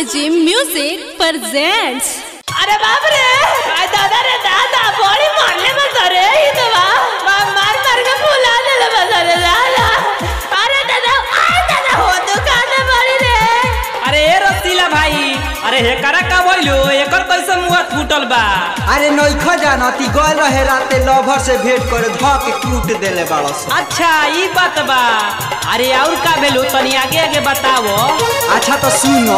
Parle G music presents. अरे बाप रे, दादा रे दादा, बड़ी मारले बस रे, ई तो बा मार मार के फुला देले बस रे दादा। अरे दादा, आ दादा हो दुकान में बड़ी रे। अरे ए रसीला भाई, अरे हेकरा का भइलो, एकर कैसे मुंह फूटल बा? अरे नइखो जानती, गइल रहे राते लवर से भेंट करे, ध के कूट देले बाड़स। अच्छा ई बात बा। अरे और का भेलो, तनी आगे आगे बतावो। अच्छा तो सुनो,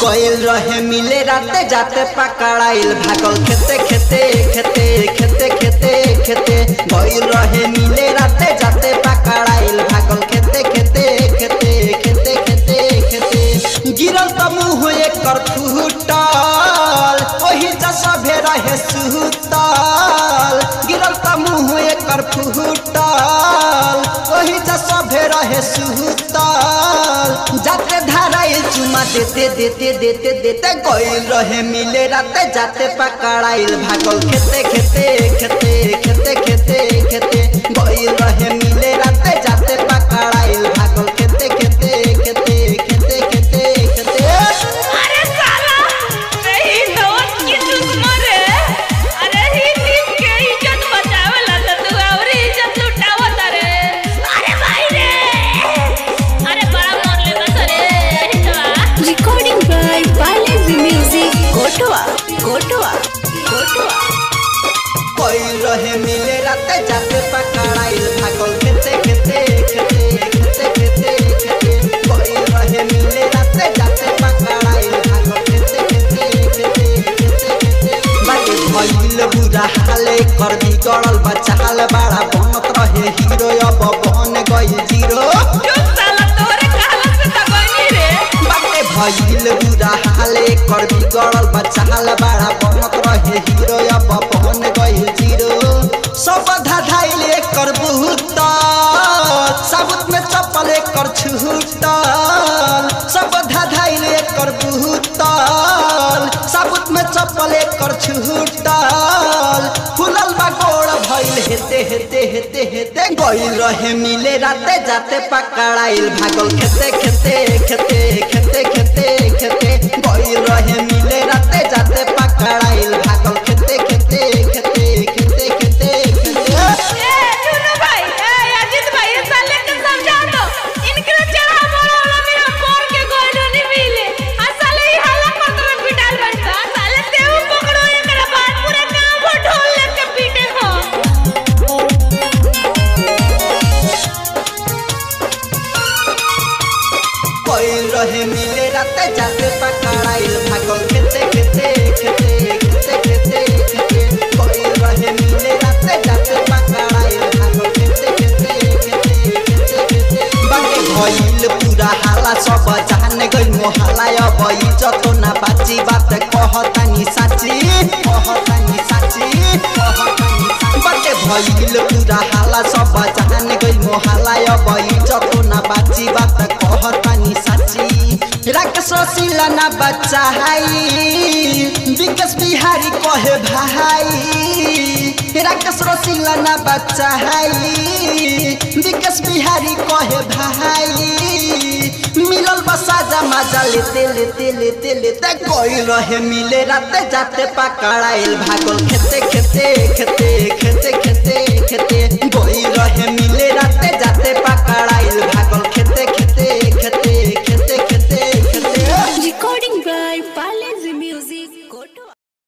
गइल रहे मिले राते जाते पकड़ाइल, भागल खेते खेते खेते खेते खेते खेते। गइल रहे मिले राते जाते पकड़ाइल, भागल खेते खेते खेते खेते खेते खेते। गिरल त मुँह एकर फूटल, ओही सभे रहे सुतल। गिरल त मुँह एकर फूटल, ओही सभे रहे सुतल। जाते धाराइल चुमा देते देते देते देते। गइल रहे मिले राते जाते पकड़ाइल, भागल खेते खेते खेते खेते खेते खेते। गइल रहे मिले राते जाते पकड़ाइल, भागल खेते खेते खेते खेते खेते खेते। अरे साला नहीं तो की दुश्मन रे। अरे ही टीम के इज्जत बचावेला त तू और इज्जत लुटावत रे। अरे भाई रे, अरे बड़ा मारले बस रे। Recording by Parle G music, Kotwa Kotwa Kotwa. गइल रहे मिले राते जाते पकड़ाइल, भागल खेते खेते खेते खेते खेते खेते। गइल रहे मिले राते जाते पकड़ाइल, भागल खेते खेते खेते खेते खेते। बाटे भइल बुरा हाल, कर बिगड़ल बचाल, बड़ा बनत रहे हीरो, अब बन गइल जीरो। चुप साला, तोरे कहला से त गइनी रे। बाटे भइल बुरा हाल, कर बिगड़ल बचाल, बड़ा बनत रहे हीरो, अब बन गइल जीरो। सब धाधाइल एकर बुतल, साबुत में चप्पल एकर छूटल। सब धाधाइल एकर बुतल, साबुत में चप्पल एकर छूटल। फुलल बा गोड़ भइल हेते हेते हेते हेते। गइल रहे मिले राते जाते पकड़ाइल, भागल खेते खेते खेते खेते खेते खेते। गइल रहे मिले राते जाते पकड़ाइल, भागल खेते खेते खेते खेते खेते खेते। ए चुनु भाई, ए अजीत भाई, ये साले के समझा दो, इनके चढ़ा बड़ा वाला में हम मार के गोइलो नहीं मिले। आ साले ही हल्ला करत में पिटाल बनता। साले तेऊ पकड़ो एकरा बाद पूरा गांव भर ढोल लेके पीटे हो। गइल रहे मिले राते जाते पकड़ाइल, भागल खेते खेते खेते खेते खेते खेते। गइल रहे मिले राते जाते पकड़ाइल, भागल खेते खेते खेते खेते खेते। बाटे भइल पूरा हाला, सब जान गइल मोहल्ला, अब इज्जत ना बाची, बात कहतानी साची, कहतानी साची, कहतानी साची। बाटे भइल पूरा हाला, सब जान गइल मोहल्ला, अब इज्जत ना बाची, बात कहतानी साची। राकेश रसीला ना बचाई, विकास बिहारी कहे भाई। राकेश रसीला ना बचाई, विकास बिहारी कहे भाई। मिलल बसा मजा लेते लेते लेते लेते। गइल रहे मिले राते जाते पकड़ाइल, भागल खेते खेते खेते खेते खेते खेते। गइल रहे